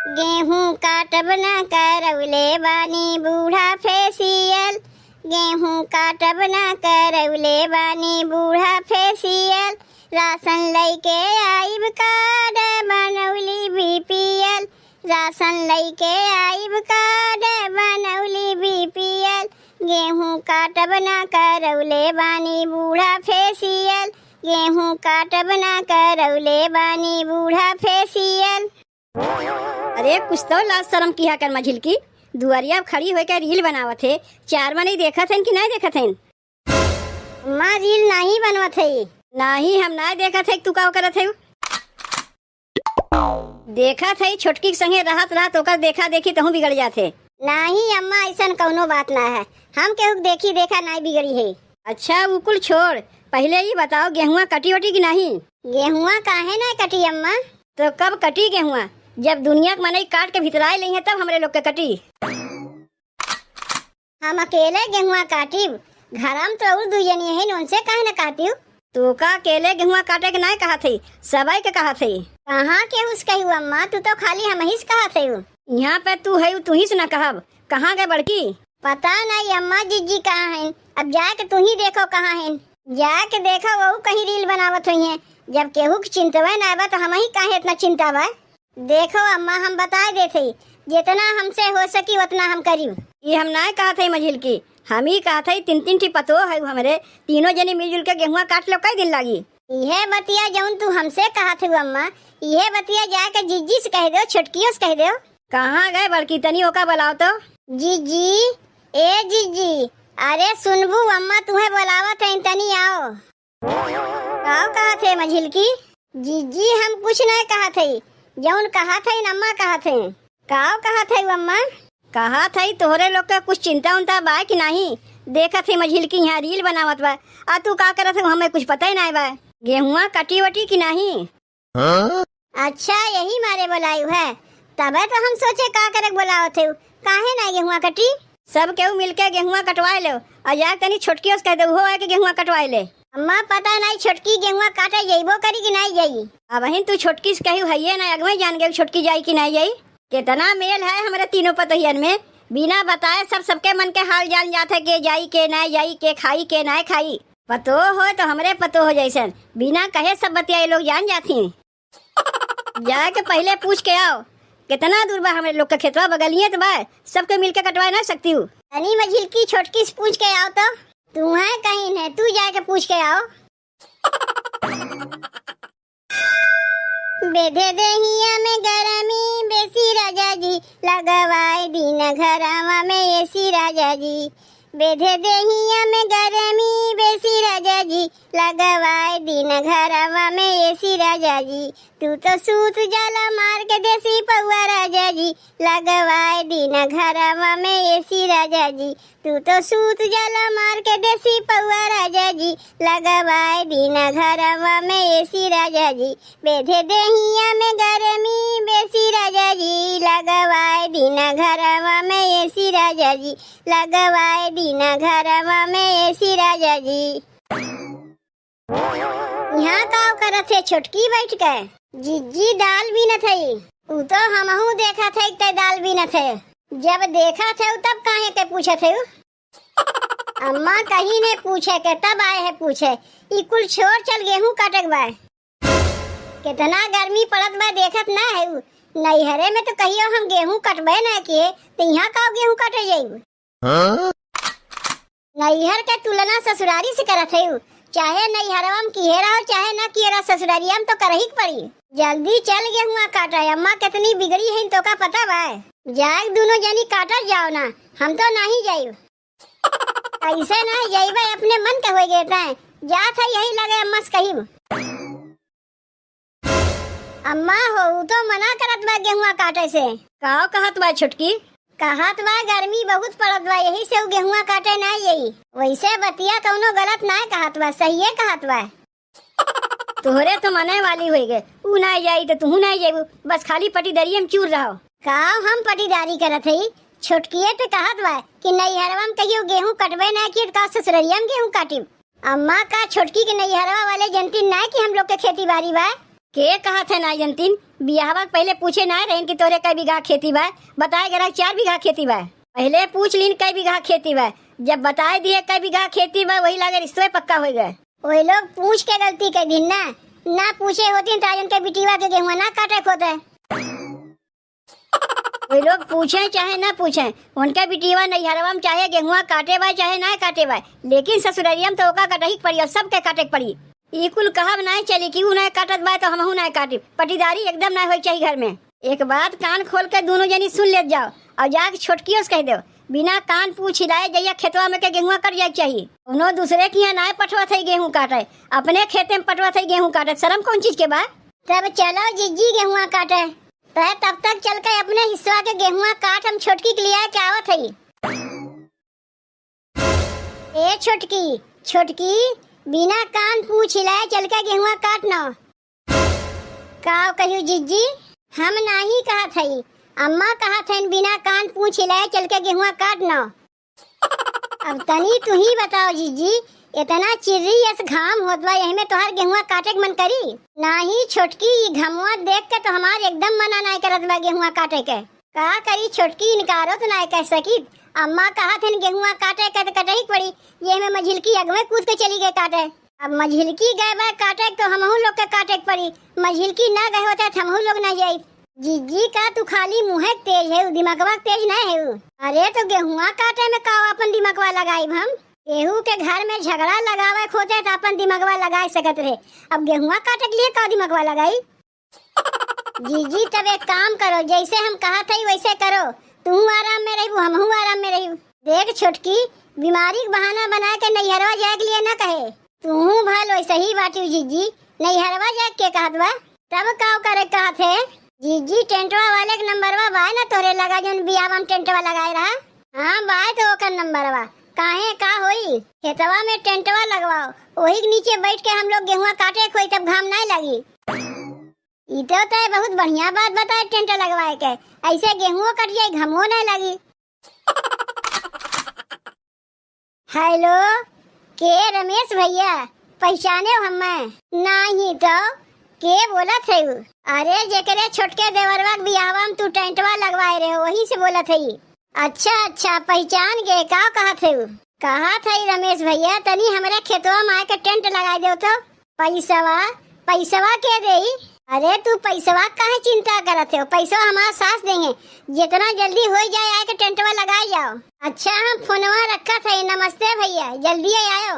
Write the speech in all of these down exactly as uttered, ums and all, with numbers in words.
गेहूं काटब ना करौले बानी बूढ़ा facial, गेहूं काटब ना करौले बानी बूढ़ा facial, राशन लइके आइब card बनौली BPL, राशन लइके आइब card बनौली BPL, गेहूं काटब ना करौले बानी बूढ़ा facial, गेहूं काटब ना करौले बानी बूढ़ा facial। अरे, कुछ तो लाज शरम किहा कर मझिलकी। दुआरिया खड़ी होइके reel बनावत है, चार मनई देखत हइन कि नाहीं देखत हइन? अम्मा, reel नाहीं बनवत है। नाहीं, हम नाहीं देखत है, तू का करत है? देखत है, छोटकी के संगे रहत रहत ओकर देखा देखी तहूँ बिगड़ जात है। नाहीं अम्मा, अइसन कउनो बात ना है, हम केहू के देखी देखा नाहीं बिगड़ी है। अच्छा, उ कुल छोड़, पहिले ई बताओ, गेहुआ कटी वटी कि नाहीं? गेहुआ काहे नाहीं कटी अम्मा? तो कब कटी गेहुआ? जब दुनिया के मनई काट के भितराए लइहें, तब हमरे लोग के कटी। हम अकेले गेहुआ काटिब, घरा में तो और दुइ जनी हैं, उनसे काहे न कहतिउ? तू का अकेले गेहुआ काटे के नाहीं कहत है, सबई के कहत है। कहाँ केहू से कहिउ अम्मा, तू तो खाली हमही से कहत है। यहाँ पे तू है, तू ही से न कहब, कहाँ गए बड़की? पता नाहीं अम्मा, जिज्जी कहाँ हैं? अब जाके तू ही देखो कहाँ हैं। जाके देखो, वहू कहीं reel बनावत होइहें। जब केहू के चिंतवे नाहीं बा, तो हमही काहे इतना चिंता बा? देखो अम्मा, हम बताए देत हई, जितना हमसे हो सकी, उतना हम करिब। ई हम नाहीं कहत हई मझिलकी, हम ई कहत हई, तीन तीन ठी पतोह है हमरे, तीनों जनी मिलजुल के गेहुआ काट लो, कई दिन लागी? इहे बतिया जउन तू हमसे कहत हऊ अम्मा, इहे बतिया जाके जिज्जी से कह देउ, छोटकियो से कह देउ। कहाँ गए बड़की, तनी ओका बुलाओ तो। जिज्जी, ए जिज्जी, अरे सुनबू, अम्मा तुहे बुलावत हईन, तनी आओ। काव कहत है मझिलकी? जिज्जी, हम कुछ नहीं कहत हई, जउन कहत हईन अम्मा कहत हईन। काव कहत हई अम्मा? कहत हई तोहरे लोग के कुछ चिंता उंता बा कि नाहीं? देखत हई मझिलकी यहाँ reel बनावत बा, आ तू का करत हऊ, हमें कुछ पता ही नाहीं बा। गेहुआ कटी वटी कि नाहीं? हाँ? अच्छा, यही मारे बोलायु है। तबे तो हम सोचे का करे बोलावत हऊ, काहे ना गेहुआ कटी? सब केहू मिलके गेहुआ कटवाए लो, और जाके तनी छोटकियो से कह दे, उहो आके गेहुआ कटवाए ले। अम्मा, पता नाहीं छोटकी गेहुआ काटे जइबो करी कि नाहीं जाई। अबहिन तू छोटकी से कहियो हइये ना, अगवे जान गए छोटकी जाई कि नाहीं जाई। कितना मेल है हमरे तीनों पतोहियन में, बिना बताए सब सबके मन के हाल जान जात है, के जाई, के नाहीं जाई, के खाई, के नाहीं खाई। पतोह हो तो हमरे पतोह हो जैसन, बिना कहे सब बतिया ये लोग जान जाती। जाके पहिले पूछ के आओ, कितना दूर बा हमरे लोग के खेतवा, बगलिए तो बा, सबके मिलके कटवा ना सकती हूँ। तनी मझिलकी छोटकी से पूछ के आओ तो। तुम्हें कहीं नहीं, तू जाके पूछ के आओ। बेधे देहिया में गरमी बेसी राजा जी, लगवाए दिन घरवा में एसी राजा जी। बेधे देहिया में गरमी बेसी राजा जी, लगवाए दिन घरवा में एसी राजा जी। तू तो सूत जाला मार के देसी पौआ राजा जी, लगवाए दिन घरवा में एसी राजा जी। तू तो सूत जाला मार के देसी पौआ राजा जी, लगवाए दिन घरवा में एसी राजा जी। बेधे देहिया में गरमी बेसी राजा जी, लगवाए दिन घरवा में एसी राजा जी, लगवाए दिन घरवा में एसी राजा जी। यहाँ का करत है छोटकी बैठ के? जिज्जी दाल बीनत है। उ तो हमहू देखत है ते दाल बीनत है। जब देखत है तब काहे ते पूछत है? अम्मा कहीं ने पूछे के तब आए है पूछे। ई कुल छोड़ चल गेहूं काटे के बा। कितना गर्मी पड़त बा देखत ना है उ। नैहरे में तो कहियो हम गेहूं कटबे ना किए, तो यहाँ का गेहूं काटे जाइब? हाँ? नैहर के तुलना ससुरारी से करत है उ। चाहे नैहरवा में किहे रहो, चाहे ना किहे रहो, ससुरारिया में तो करही के पड़ी। जल्दी चल गेहुआ काटे, अम्मा कितनी बिगड़ी है, तो का पता बा? जाए दोनों जनी काटल जाओ ना, हम तो नहीं जाइब। ऐसे ना जइबे, अपने मन के होई गए तैं। जात है यही लगे अम्मा से कहिब। अम्मा हो, उ तो मना करत बा गेहुआ काटे से। काव कहत बा छोटकी? कहत बा गर्मी बहुत पड़त बा, यही से उ गेहुआ काटे ना यही। वैसे बतिया कौनो गलत ना कहत बा, सहिए कहत बा। तोहरे तो मने वाली होई गए, ऊ ना जाई तो तुहू ना जाइबू, बस खाली पटीदारी में चूर रहो। का हम पटीदारी करत हई? छोटकिए तो कहत बा कि नैहरवा में कहियो गेहूं कटबे ना किए, का ससुररिया में गेहूं काटिब? अम्मा, का छोटकी के नैहरवा वाले जनती ना कि हम लोग के खेती बाड़ी बा? के कहत है नाहीं जनतिन? बियाहवा के पहिले पूछे नाहीं रहिन कि तोहरे कै बीघा खेती बा? बताए गरा चार बीघा खेती बा। पहिले पूछ लिन कै बीघा खेती बा, जब बताए दिहे कै बीघा खेती बा, वही लागे रिश्तवे पक्का होइ गए। वही लोग पूछ के गलती कर दिन ना, ना पूछे होतिन त आज उनके बिटिवा के गेहुआ ना काटे के होते। वे लोग पूछे चाहे ना पूछे, उनके बिटिवा नैहरवा में चाहे गेहुआ काटे बा चाहे ना काटे बा, लेकिन ससुररिया में तो ओका कटही के पड़ी और सबके काटे के पड़ी। ई कुल कहब ना चली कि ऊ ना काटत बा तो हमहू ना काटी। पटीदारी एकदम ना होई चाही घर में। एक बात कान खोल के दोनों जनी सुन लेत जाओ और जाके छोटकियों से कह दो, बिना कान पूछ हिलाए जइया खेतवा में के गेहुआ कट जाए चाही। कोनो दूसरे के यहाँ ना पठवत है गेहूँ काटे, अपने खेते में पठवत है गेहूँ काटे। शर्म कौन चीज के बा? तब चलो जिज्जी गेहुआ काटे। तै तब तक चल के अपने हिस्सा के गेहुआ काट, हम छोटकी के लिया के आवत हई। ए छोटकी, छोटकी, बिना कान पूछ हिलाए चल के गेहुआ काट न। का कहियो जिज्जी? हम नाही कहत हई, अम्मा कहत हईन बिना कान पूछ हिलाए चल के गेहुआ काट न। अब तनी तू ही बताओ जिज्जी, इतना चिर्री अस घाम होत बा, यही में तोहार गेहुआ काटे के मन करी? नाही छोटकी, ई घमवा देख के तो हमार एकदम मना नाही करत बा गेहुआ काटे के। का करी छोटकी, इनकारो तो नाही कह सकित। अम्मा कहत हन गेहुआ काटे के तो कटही के पड़ी, ये में मझिलकी अगवे कूद के चली गए काटे। अब मझिलकी गए बा काटे के तो हमहू लोग के काटे के पड़ी, मझिलकी ना गए होते तो हमहू लोग ना जाइत। जिज्जी, का तू खाली मुँहे के तेज है, दिमगवा के तेज नहीं है? अरे तो गेहुआ काटे में का अपन दिमगवा लगाई हम? केहू के घर में झगड़ा लगावे के होते तो अपन दिमगवा लगाए सकत रहे, अब गेहुआ काटे के लिए का दिमगवा लगाई? जिज्जी, तब एक काम करो, जैसे हम कहत हई वैसे करो, तू आराम में रहबू, हमहू आराम में रहबू। देख छोटकी, बीमारी के बहाना बना के नैहरवा जाए के लिए ना कहे, तू भल वैसे ही बाटियो जिज्जी, नैहरवा जाए के कहत बा? तब का करे कहत है? जिज्जी, टेंटवा वाले के नंबरवा बाय ना तोरे लगा, जौन बियाहवा में टेंटवा लगाए रहा? हाँ, बाय तो ओकर नंबरवा। काहे, का होई? खेतवा में टेंटवा लगवाओ, वही के नीचे बैठ के हम लोग गेहुआ काटे के होई, तब घाम नाय लगी। ई तो तय बहुत बढ़िया बात बताए टेंट लगवाए के, ऐसे गेहुओ कट जाई, घामो नाय लगी। हेलो, के रमेश भैया, पहचाने हो हमें? नाही तो, के बोलत है उ? अरे, जेकरे छोटके देवरवा के बियाहवा में तू टेंटवा लगवाए रहे हो, वही से बोलत है। अच्छा, अच्छा, पहचान गए, का कहत है उ? कहत है रमेश भैया, तनी हमरे खेतवा में आके टेंट लगाए दो तो। पैसवा, पैसवा के देई? अरे तू पैसवा काहे चिंता करत हो? पैसवा हमार सास देंगे। जितना जल्दी हो जाए आए के टेंटवा लगाई जाओ। अच्छा हम फोनवा रखत है। नमस्ते भैया, जल्दी आयो।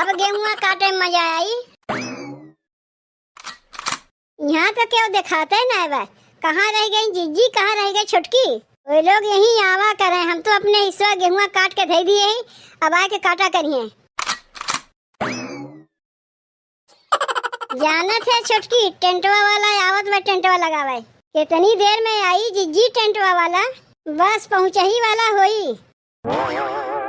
अब गेहुआ काटे में मजा आई। यहाँ तो केहू देखाते ना बा। कहाँ रह गई जिज्जी, कहाँ रह गई छोटकी? वे लोग यहीं आवा करे, हम तो अपने हिस्सा गेहुआ काट के धई दिए ही, अब आए के काटा करिए। जानत है छोटकी, टेंटवा वाला आवत बा टेंटवा लगावे। कितनी देर में आई जिज्जी टेंटवा वाला? बस पहुँचही वाला होई।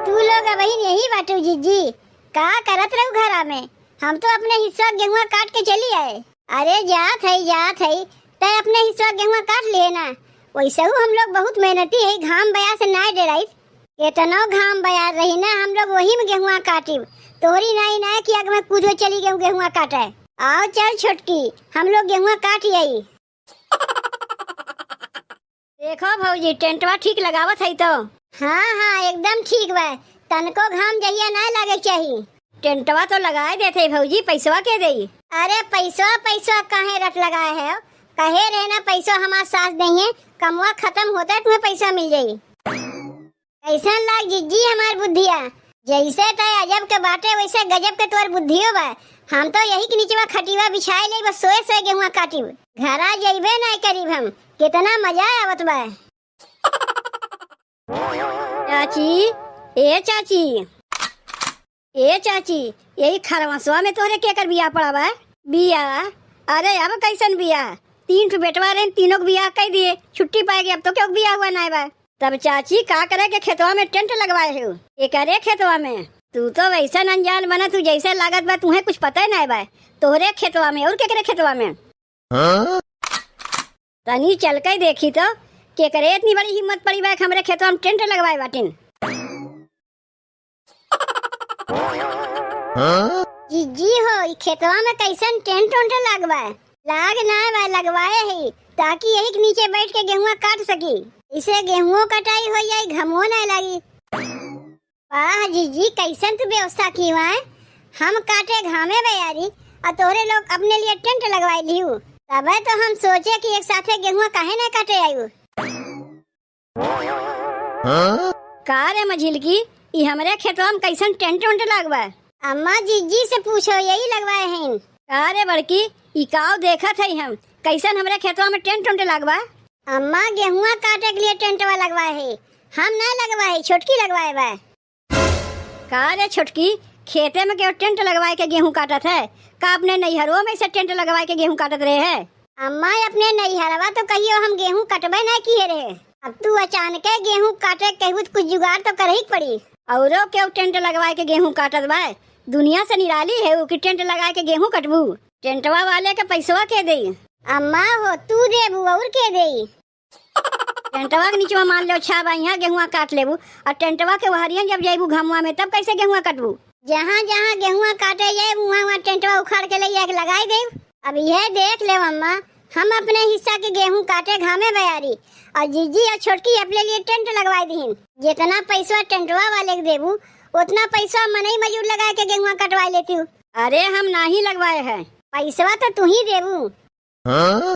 तू लोग अबहिन यही बाटू जिज्जी, का करत रहू घरा में? हम तो अपने हिस्सा गेहुआ काट के चली आए। अरे जात है, जात है, तय अपने हिस्सा गेहुआ काट लिए ना। वैसे हम लोग बहुत मेहनती है, घाम बया से ना डेराई। केतनो घाम बयार रही ना, हम लोग वही में गेहुआ काटिब। तोहरी नाई ना कि आग में कूदो चली गेहूँ, गेहुआ काटे। आओ चल छोटकी, हम लोग गेहुआ काट आई। देखो भौजी, टेंटवा ठीक लगावत है तो? हाँ, हाँ, एकदम ठीक बा। तनको घाम जहिया ना लागे चाही। टेंटवा तो लगाए देते भौजी, पैसवा के देई? अरे पैसवा, पैसवा काहे रट लगाए है? कहे रहे ना पैसवा हमार सास देंगे, कमवा खत्म होता है तुम्हें पैसा मिल जाई। कैसन लाग जिज्जी हमार बुद्धिया? जैसे तय अजब के बाटे वैसे गजब के तोर बुद्धियो बा। हम तो यही के नीचवा खटिवा बिछाए ले बस सोए सोए गेहुआ काटिब। घरा जइबे नाय करीब हम। कितना मजा आवत बा। चाची, ए चाची, ए चाची, यही खरवसवा में तोहरे केकर बियाह पड़ा बा? बियाह? अरे अब कैसन बियाह? तीन ठो बेटवा रहे, तीनों के बियाह कर दिए, छुट्टी पाए गए, अब तो क्यों बियाह हुआ नाय बा। तब चाची का करे के खेतवा में टेंट लगवाए हो? एकरे खेतवा में? तू तो वैसन अनजान बना, तू जैसे लागत बा तुहे कुछ पता ही नाय बा। तोहरे खेतवा में और केकरे खेतवा में? हाँ? तनी चल के देखी तो, केकरे इतनी बड़ी हिम्मत पड़ी बा कि हमरे खेतवा में टेंट लगवाए बाटिन। हाँ? जिज्जी हो, खेतवा में कैसन टेंट उंट लगवा? लाग ना बा, लगवाए ही, ताकि यही के नीचे बैठ के गेहुआ काट सकी। इसे गेहुओ कटाई हो जाई, घमो ना लागी। वाह जीजी, कैसन तू व्यवस्था की हुआ है? हम काटे घामे बयारी, और तोहरे लोग अपने लिए टेंट लगवाए लिहू। तबे तो हम सोचे कि एक साथे गेहुआ काहे ना काटे आयु। का रे मझिलकी, ई हमरे खेतवा में कैसन टेंट उंट लगवा? अम्मा, जीजी से पूछो, यही लगवाए हैं। का रे बड़की, ई काव देखत है हम, कैसन हमरे खेतवा में टेंट उंट लगवा? अम्मा, गेहुआ काटे के लिए टेंटवा लगवाए है, हम नहीं लगवाए, छोटकी लगवाए बा। का रे छोटकी, खेते में केहू टेंट लगवाए के गेहूं काटत है? का अपने नैहरवा में से टेंट लगवाए के गेहूं काटत रहे है? अम्मा, अपने नैहरवा तो कहियो हम गेहूं कटबे नहीं किए रहे। अब तू अचानके गेहूं काटे कहबू त कुछ जुगाड़ तो करही के पड़ी। औरो केहू टेंट लगवाए के गेहूं काटत बा? दुनिया से निराली है उ कि टेंट लगाए के गेहूं कटबू? टेंटवा वाले के पैसवा के देई? अम्मा हो, तू देबू और के देई? टेंटवा के नीचवा मान लो छा बा, यहाँ गेहुआ काट लेबू, और टेंटवा के वहरियन जब जैबू घमुआ में, तब कैसे गेहुआ कटबू? जहाँ जहाँ गेहुआ काटे जाए, वहाँ वहाँ टेंटवा उखाड़ के ले जाके लगाई देब। अब यह देख ले अम्मा, हम अपने हिस्सा के गेहूं काटे घामे बयारी, और जीजी और छोटकी अपने लिए टेंट लगवाई दीहिन। जितना पैसवा टेंटवा वाले के देबू, उतना पैसवा मनई मजूर लगाए के गेहुआ कटवाई लेती हूँ। अरे, हम नाही लगवाए है। पैसवा तो तू ही देबू। हाँ?